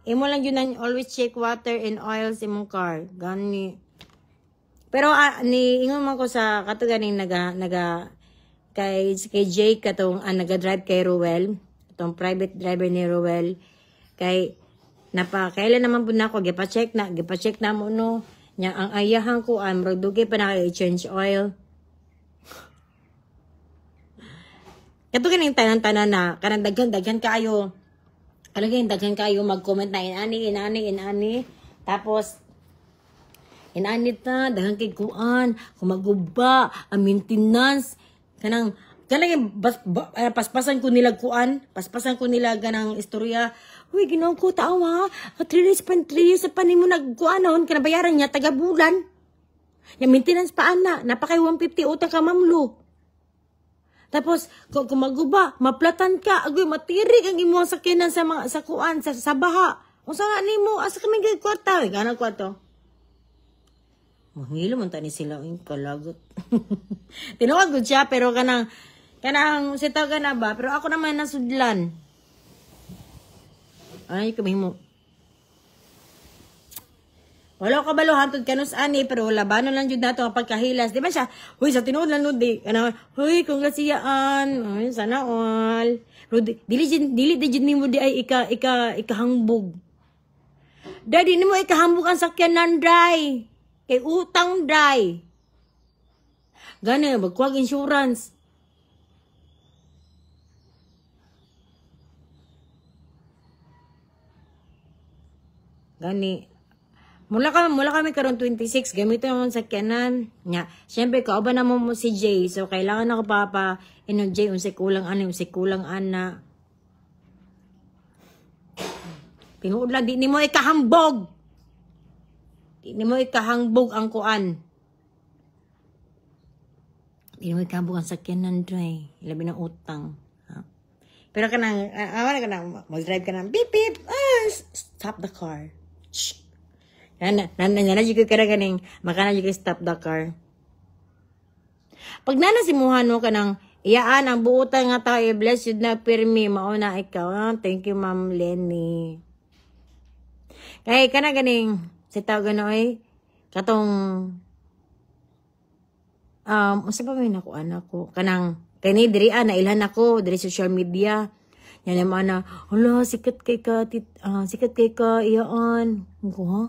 Imo lang yun ang always check water and oils imong car. Gani. Pero ni ingon man ko sa kato ganing naga naga kay kay Jake katong naga-drive kay Ruel, atong private driver ni Ruel, kay napa kailan naman pud nako gipa-check na mo no nya ang ayahan ko am murag dugay pa na change oil. Kato ganing tanan-tanan na kanang daghan-daghan kaayo. Kalagay daghan kaayo mag-comment na inani inani inani, tapos inani ta daghan kay kuan kung maguba ang maintenance kanang kanang bas, ba, paspasan ko nila kuan, paspasan ko nila ganang istorya. Uy, Ginoo ko, tao ha. 3 days pa, 3 years pa nimo nagkuan noon kana bayaran niya taga bulan. Ya maintenance pa ana, napakay 150 utang ka mamlo. Tapos kung maguba, maplatan ka, agoy matirik ang imong sakyanan sa mga sa kuan sa baha. Unsa nga nimo? Asa kami gay kwarta? Ganang kwarto. Mahilo man tani sila ing kalagot. Tinuod gud siya pero kanang kanang sitaw ka na ba? Pero ako naman nasudlan. Ay, kamihimo. Wala ko kabalo hantod kanus ani pero labanon lang jud nato ang pagkahilas. Di ba siya? Huy, sa tinuod lang no di. Ano, huy, congrats siyaan. Ay, sana all. Pero dili dili di jud nimo di ay ika ika ikahangbog. Dadi nimo ikahambog ang sakyanan dry. Kay utang dry. Gani magkuwag insurance. Gani. Mula kami karon 26, gamito naman sa sakyanan. Nya, syempre kauban na mo si Jay. So kailangan ako papa, ino Jay, unsay kulang ana, unsay kulang ana. Tinuod lang di nimo ikahambog. Di nimo ikahangbog ang kuan. Di nimo ikahambog ang sakyanan dre. Labi ng utang. Ha? Pero kanang, uh, kanang, mag-drive ka ng beep beep, ah, stop the car. Shh. Na na na na na ka ganing makana jud stop the car. Pag nana si no kanang iyaan ang buotan nga tao, i-bless yun na pirmi mauna ikaw. Ah, thank you, Ma'am Lenny. Kay kana ganing Sa tawag na ay katong unsa pa may nako anak ko kanang kani diri ah, nailhan ako diri social media. Yan naman na, hala, sikat kay ka, sikat kay ka, iyaan. Ko, ha?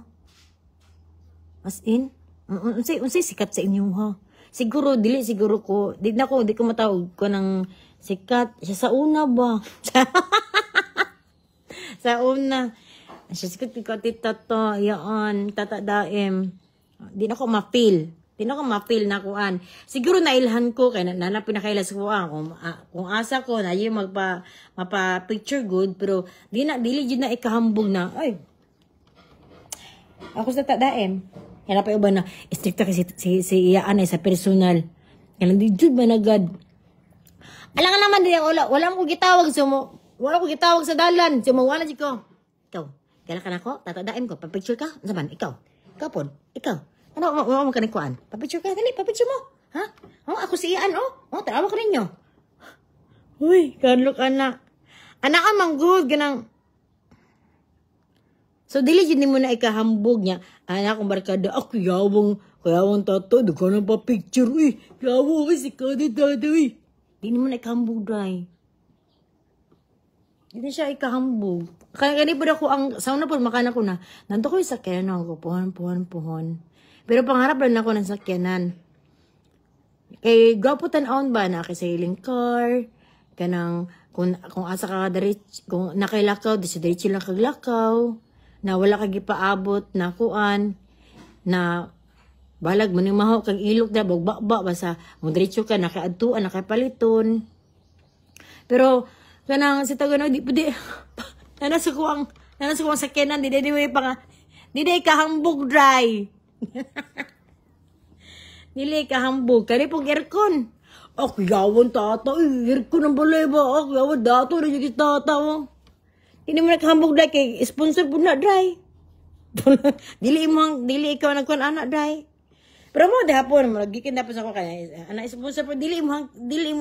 As in? Unsay sikat sa inyo, ha? Siguro, dili siguro ko, di na ko, di ko matawag ko ng sikat. Siya sa una ba? Sa una. Siya sikat kay ka, tita to, iyaan, tata daim. Di na ko ma-feel. Di na ko ma-feel na kuan. Siguro nailhan ko kay na, na pinakaila sa kuan kung asa ko na yung magpa mapa picture good, pero di na dili jud na ikahambog na ay ako sa tadaem. Kaya pa uban na stricta kasi si iyaan ay sa personal. Kaya di jud managad. Alam nga naman di wala mo ko gitawag so mo wala ko gitawag sa dalan. So mo wala jud ko. Ikaw, kailan ka nako? Tatadaem ko, pa-picture ka? Unsa man ikaw? Ikaw pod, ikaw. Ano, mo ka kuan? Pa-picture ka, dali, pa-picture mo. Ha? Oh, ako si Ian, oh. Oh, tarawa ko ninyo. Uy, kadlok ana. Anak ka man good, ganang. So, dili jud nimo na ikahambog niya. Anak akong barkada, ako yawang tato, di ka na pa picture, uy. Yawo, uy, si Kadi tato, uy. Di nimo na ikahambog, dry. Di na siya ikahambog. Kaya kani po ako, ang, sa una po, makana ko na, nanto ko yung sakyanan ako, puhon, puhon, puhon. Pero pangarap lang ako ng sakyanan. Kay gwapo tan-awon ba na kay sailing car, kanang kung asa ka diretso, kung nakailakaw, di sa diretso lang kaglakaw, na wala ka gipaabot na kuan, na balag mo ni maho kag ilok na bag ba basta mo diretso ka nakaadtuan nakapaliton. Pero kanang sa tago na di pwede nana sa ko ang sakyanan di di pa nga di di kahambog dry. Dili kahambog kani pog aircon. Ako yawon tata, eh, aircon ang balay ba? Ako yawon dato na yung tata oh. Hindi mo nakahambog dry kay sponsor po na dry. Dili ikaw nagkuan anak dry. Pero mo dahapon mo gikin dapat ako kay anak sponsor po dili mo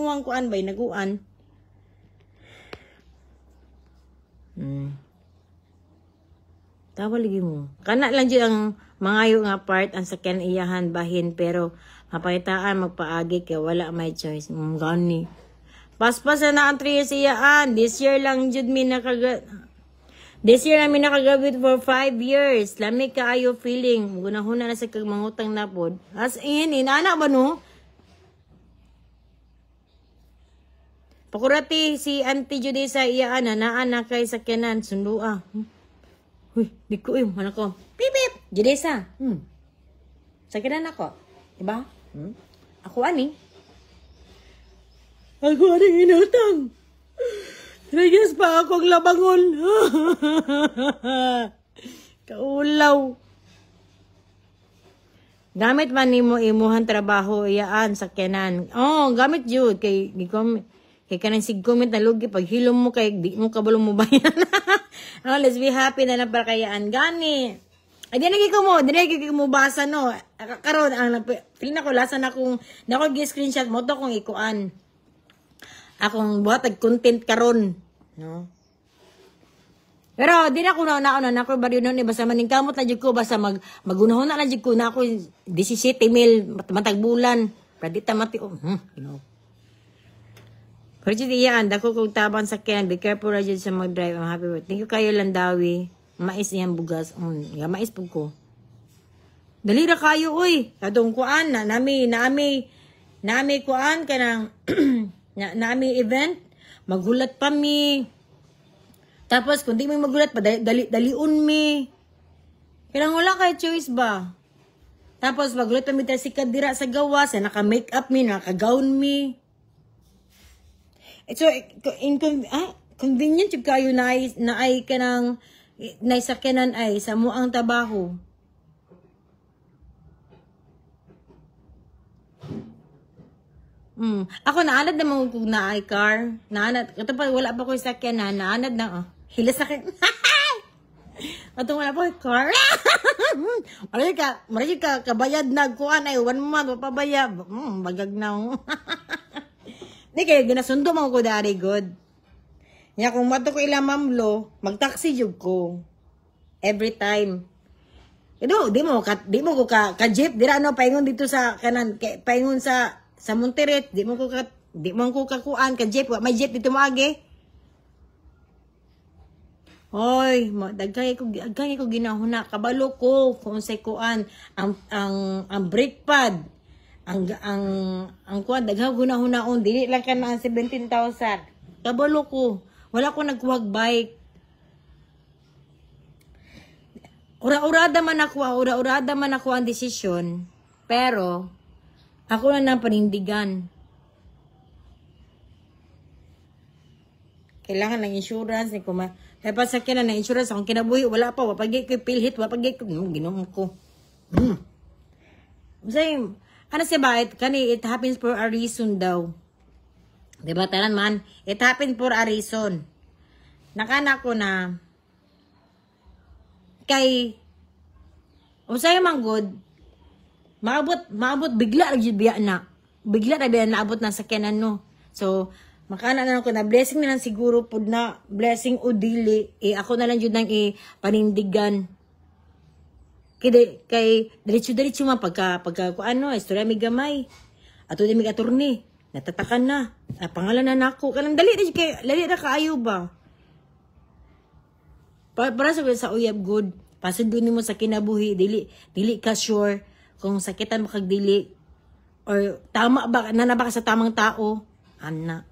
ang kuan bay naguan. Tawa lagi mo. Kana lang jud ang mangayo nga part ang sakyan iyahan bahin pero mapakitaan magpaagi kay wala may choice. Gani. Paspas na ang 3 years iyaan. This year lang mi nakagraduate for 5 years. Lami kaayo feeling. Gunahuna na sa kag mangutang na pod. As in, inana ba no? Pakurati si Auntie Judy sa iyaan na naa na kay sakyanan sundua. Uy, di ko eh. Ano ko? Pip, pip! Judesa. Sakyanan ako. Diba? Ako ani. Ako ani inutang. Reyes pa akong labangon. Kaulaw. Gamit man nimo imuhan trabaho iyaan sakyanan. Oh, gamit jud kay kay kanang sig comment na lugi pag hilom mo kay di mo kabalo mo bayan. Oh, let's be happy na lang para kayaan gani. Ay di nagi ko mo, di nagi ko mo basa no. Karon ang feel na ko lasa na kung nako gi screenshot mo to kung ikuan. Akong buhat ag content karon, no. Pero di na ko nauna na ako baryo noon eh, basta maningkamot na jud ko basta magunahon na lang jud ko na ako 17 mil matag bulan. Pwede ta mati oh, you know. Pero jud iyaan, dako kong tabang sakyan. Be careful ra jud sa mag-drive. I'm happy with. Thank you kayo Landawi. Mais iyang bugas. Ya mais pud ko. Dali ra kayo oy. Kadong kuan na nami kuan kanang na, nami event. Maghulat pa mi. Tapos kung di mi maghulat pa dali dalion mi. Kailang wala kay choice ba? Tapos maghulat pa mi ta si kadira sa gawas, naka make-up mi, naka-gown mi. So, convenient jud kayo na ay kanang naisakyanan ay sa muang trabaho. Ako naanad na mga kung naay car. Naanad. Ito pa, wala pa ko sakyanan. Naanad na. Oh. Hilas na kayo. Atong wala pa ko car. Maray ka, kabayad na. Kuan ay, 1 month, wapabaya. Bagag na. Di kayo, ginasundo mga ko dari good. Nya kung mato ko ila mamlo, magtaxi jud ko. Every time. Ito, di mo ko ka jeep dira no paingon dito sa kanan kay, paingon sa Monterret, di mo ko kakuan ka jeep, wa may jeep dito moagi. Hoy, daghan ko ginahuna, kabalo ko kung unsay kuan ang brake pad. Ang kuan, daghan ko hunaon, dili lang kana ang 17,000. Kabalo ko. Wala ko nagkuhag bike. Ura-urada man ako ang desisyon, pero ako na nang panindigan. Kailangan ng insurance ni kuma. Kaya pa sa na ng insurance akong kinabuhi, wala pa, wapagi ko PhilHealth, wapagi ko, Ginoo ko. Usay, ano siya ba, it, kani, it happens for a reason daw. Diba, tanan man, it happened for a reason. Nakana ko na, kay, usay man good, maabot, bigla ra jud biya na. Bigla ra biya naabot na sa sakyanan no. So, makana na lang ko na blessing na lang siguro pud na blessing o dili eh, ako na lang jud nang ipanindigan. Kay kay diretso-diretso man pagka kuan no, istorya mi gamay. Ato di mig attorney, natatakan na. Ah, pangalan na nako kanang dali ra kay dali ra kaayo ba. Para sa uyab good, pasod nimo sa kinabuhi, dili ka sure kung sakitan mo kag dili or tama ba na ba ka sa tamang tao, ana.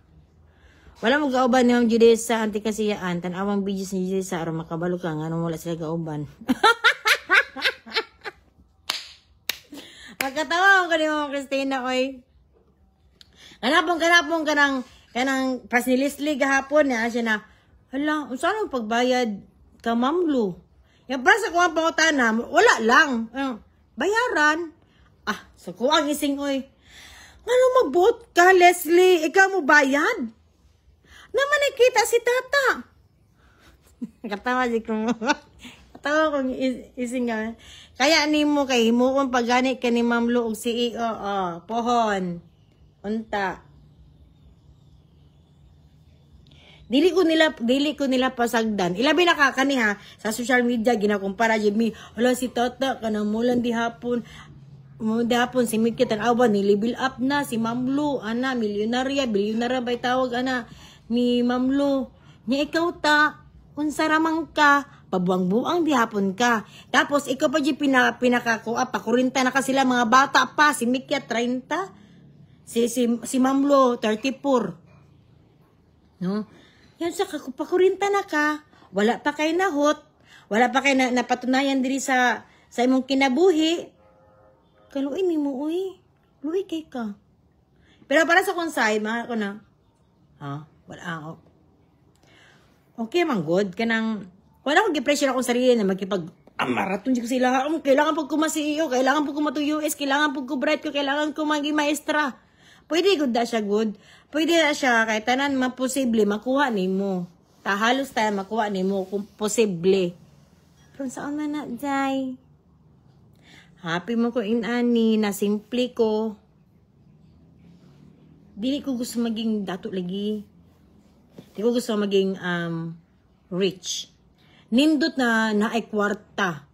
Wala mo gauban ni Ma'am Judesa, anti kasiyaan, tan-awang videos ni Judesa aron makabalo ka nganong wala sila gauban. Magkatawa ko ni Ma'am Christina oy. Kanapong kanang pas ni Leslie gahapon niya siya na, hala, unsa nang pagbayad ka Ma'am Lu? Yang para sa kuwang pangutana, wala lang. Bayaran. Ah, sa kuwang ising oy. Ngano magbuot ka, Leslie? Ikaw mo bayad? Naman nakita si Tata. Katawa di ko. Katawa kong ising ka. Kaya nimo kay himuon pagani ka ni Ma'am Lu og CEO. Oh, pohon. Unta. Dili ko nila pasagdan. Ilabi na ka kani ha sa social media ginakumpara jud mi. Hala si Tata kanang mulan di hapon. Mulan di hapon si Mickey tan-awa ni level up na si Ma'am Lu ana milyonarya, bilyonarya bay tawag ana ni Ma'am Lu. Nya ikaw ta unsa ra man ka, pabuang-buang di hapon ka. Tapos ikaw pa jud pinakakuha, pakurinta na ka sila mga bata pa, si Mickey 30, si Ma'am Lu 34. No? Yan sa pakurinta na ka, wala pa kay nahot, wala pa kay napatunayan diri sa imong kinabuhi. Kaluoy nimo oy. Luoy kay ka. Pero para sa kong side, mahal ko na. Ha? Wala ako. Okay man good kanang wala akong gi-pressure akong sarili na magkipag maraton ko sila. Kailangan pag ko ma-CEO, kailangan pag ko ma US, kailangan pag ko bright ko, kailangan ko maging maestra. Pwede good na siya good. Pwede na siya kahit tanan maposible makuha nimo. Ta halos tayo makuha nimo kung posible. Pero saan man na day? Happy mo ko inani na simple ko. Dili ko gusto maging dato lagi. Di ko gusto maging rich. Nindot na naay kwarta.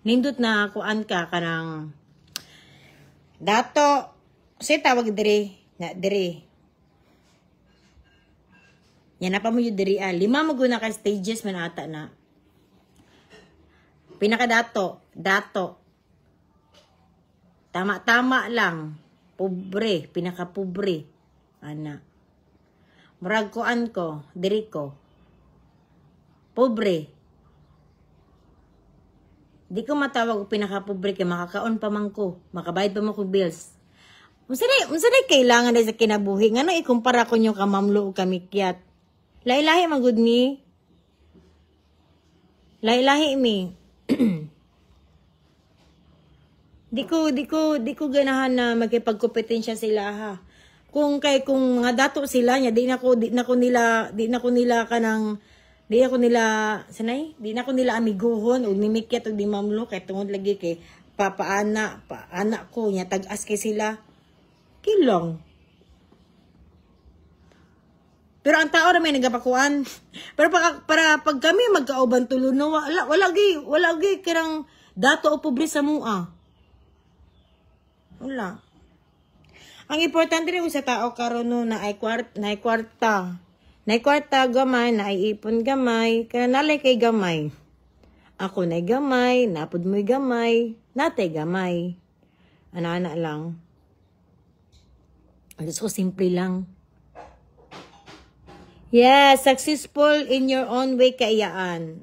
Nindot na kuan ka kanang dato. Kasi tawag diri na diri. Yan na pa mo yung diri ah. 5 mo guna ka stages man ata na. Pinakadato, dato. Tama-tama lang. Pobre, pinakapobre. Ana. Murag kuan ko, diri ko. Pobre. Di ko matawag og pinakapobre kay makakaon pa man ko, makabayad pa man ko bills. Unsa day kailangan day sa kinabuhi? Ngano ikumpara ko nyo ka Ma'am Lu o ka Mikyat? Lahi-lahi man gud ni. Lahi-lahi mi. Di ko ganahan na magkipagkompetensya sila ha. Kung mga dato sila nya, di na ko nila amiguhon og ni Mikyat og ni Ma'am Lu kay tungod lagi kay papaana, paana ko nya tag-as kay sila. Kilong. Pero ang tao na may nagapakuan. Pero para pag kami magkauban tulo no, wala gi kirang Dato o pobre sa mua. Wala. Ang importante rin sa tao karon, no, na ay kwart, na ay kwarta. Na ay kwarta gamay, na ay ipon gamay, kaya nalay kay gamay. Ako na gamay, napod mo'y gamay, natay gamay. Ana-ana lang. Ang gusto ko, simple lang. Yes, successful in your own way kaiyaan.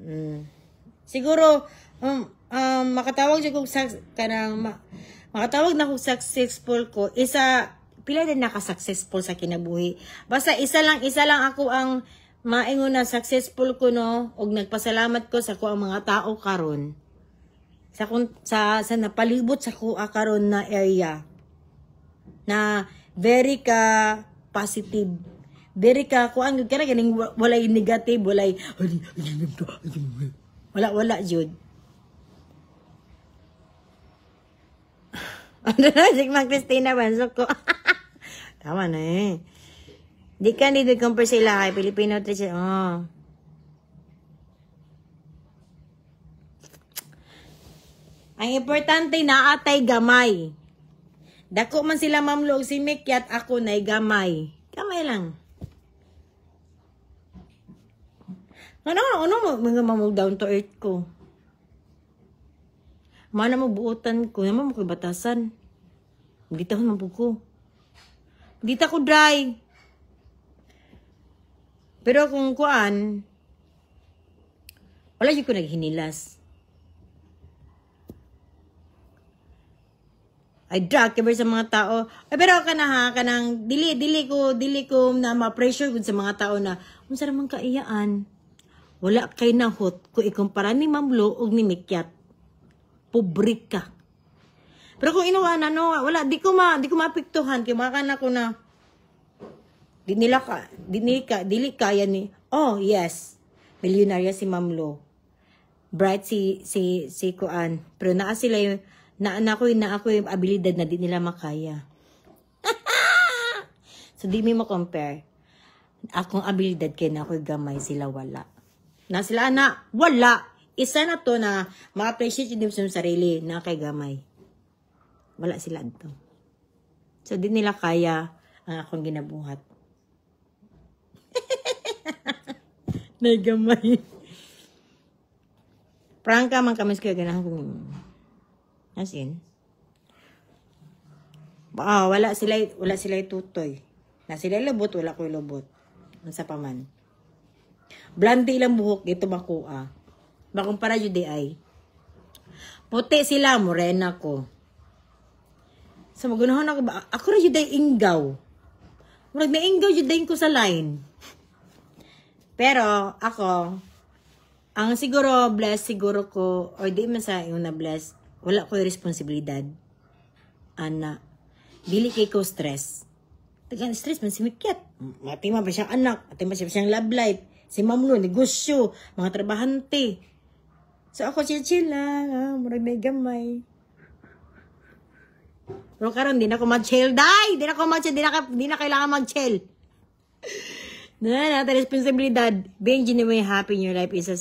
Siguro, makatawag siya kung kanang, makatawag na kung successful ko, isa, pila din naka-successful sa kinabuhi. Basta isa lang ako ang maingon na successful ko, no, og nagpasalamat ko sa ko ang mga tao karon. Sa kung sa napalibot sa kuha karon na area na very ka positive, very ka kuan gyud kana, ganing walay negative, walay wala, wala jud. Ano na si Ma'am Christina Banso ko. Tama na eh. Di ka need compare sila kay Filipino Trish. Oh. Ang importante na atay gamay. Dako man sila Ma'am Lo si Mikyat, ako na'y gamay. Gamay lang. Ano, ano mo, mga mamog down to earth ko. Mana mo buotan ko, naman mo ko'y batasan. Hindi ta man ko. Hindi ta ko dry. Pero kung kuan, wala jud ko naghinilas. Ay drag kay sa mga tao. Ay pero kana ha, kanang dili ko na ma-pressure gud sa mga tao na unsa raman kaiyaan. Wala kay nahot kung ikumpara ni Ma'am Lo og ni Mikyat. Pobre ka. Pero kung inuwan ano, wala, di ko maapektuhan kay maka ko na di nila ka, di nila dili kaya ni. Oh, yes. Milyonarya si Ma'am Lo. Bright si kuan. Pero naa sila yung na ako yung abilidad na di nila makaya. So di mi mo-compare. Akong abilidad kay na ako'y gamay, sila wala. Na sila na wala. Isa na to na ma-appreciate din sa sarili na kay gamay. Wala sila dito. So di nila kaya ang akong ginabuhat. Nay gamay. Prangka man kami sa ganahan ko. As in. Ah, wala sila tutoy. Na sila lubot, wala ko'y lubot. Unsa pa man. Blandi ilang buhok dito makuha. Makumpara jud di ay. Puti sila, morena ko. Sa magunahon ako ba, ako ra jud ay inggaw. Murag nainggaw jud ay ko sa line. Pero ako, ang siguro bless siguro ko, or di man sa yung na bless, wala ko responsibilidad. Ana, dili kay ko stress. Tagan stress man si Mikyat. Mati man pa siyang anak, mati man siya siyang love life. Si Ma'am Lo, negosyo, mga trabahante. So ako chill-chill lang, murag may gamay. Pero karon di na ako mag-chill, day! Di na ako mag-chill, di na kailangan mag-chill. Na, responsibilidad. Being genuinely happy in your life is a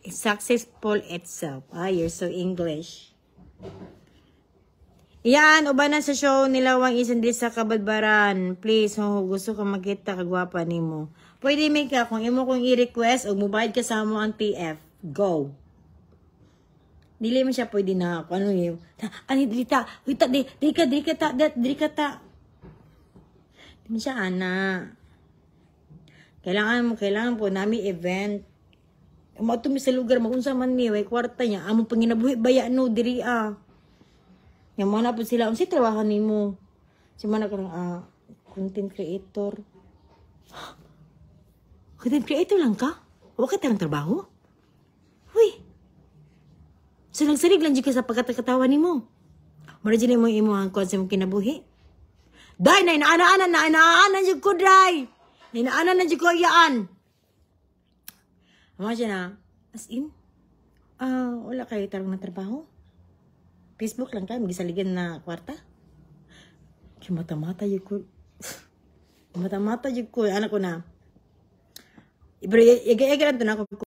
successful itself. Ah, you're so English. Yan, ubanan sa show nila Wang Isan di sa Kabadbaran. Please, oh, gusto ko makita kagwapa nimo. Pwede may ka kung imo kong i-request o mubayad ka sa mo ang TF. Go. Dili man siya pwede na ako. Ano yun? Ani dili ta. Uy, ta, di, di ka, di ka ta, di, di ka ta. Di man siya, ana. Kailangan po nami event. Mato mi sa lugar, magunsa man mi, way kwarta niya. Amo panginabuhi baya no, diri ah. Yang mana po sila, unsay trabaho nimo? Si mana ka content creator. Content creator lang ka? Wa ka tarang trabaho? Huy. So nagsalig lang jud ka sa pagkatakatawa nimo. Mura jud nimo imo ang kuan sa imong kinabuhi. Day na inaana na inaana jud ko day. Na inaana na jud ko iyaan. Amo siya na as in wala kayo tarong na trabaho. Facebook lang kayo, magisaligan na kwarta. Kaya mata-mata jud ko. Mata-mata jud ko. Anak ko na. Pero yaga-yaga lang to na ako.